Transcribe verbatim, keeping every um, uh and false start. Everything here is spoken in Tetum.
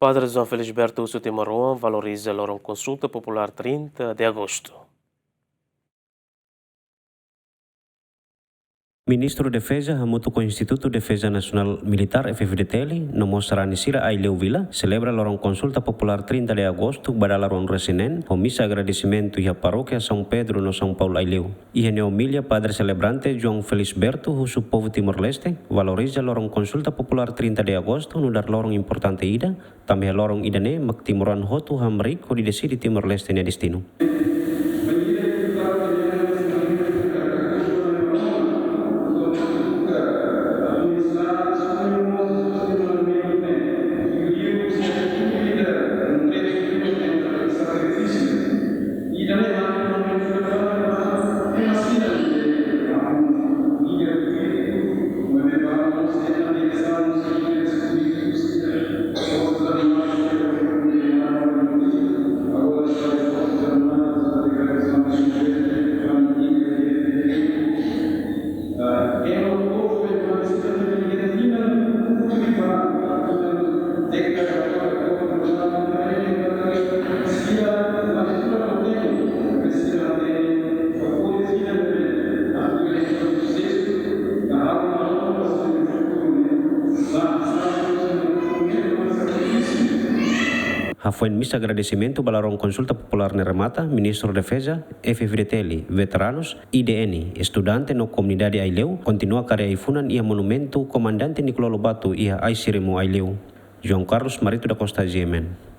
Padre João Felisberto husu timoroan valoriza loron konsulta populár trinta de agostu. Ministru Defeza hamutuk ho Institutu Defeza Nasionál Militár, F F D T L, no mós sarani sira Aileu Vila selebra loron konsulta populár trinta de agostu ba dala ruanulu-resin-neen ho misa agradesimentu iha Parókia São Pedro no São Paulo Aileu. Iha nia omilia, Padre Selebrante João Felisberto husu povu Timor-Leste valoriza loron konsulta populár trinta de agostu nu'udar loron importante ida, tanba iha loron ida-ne'e mak timoroan hotu hamriik hodi deside Timor-Leste nia destinu. Hafoin misa agradesimentu ba loron konsulta populár ne'e remata, Ministru Defeza, F F D T L, veteranus, I D N, estudante no komunidade Aileu kontinua kaer ai-funan iha monumentu Komandante Nicolau Lobato iha Ai-Sirimu Aileu. João Carlos Marito da Costa, G M N.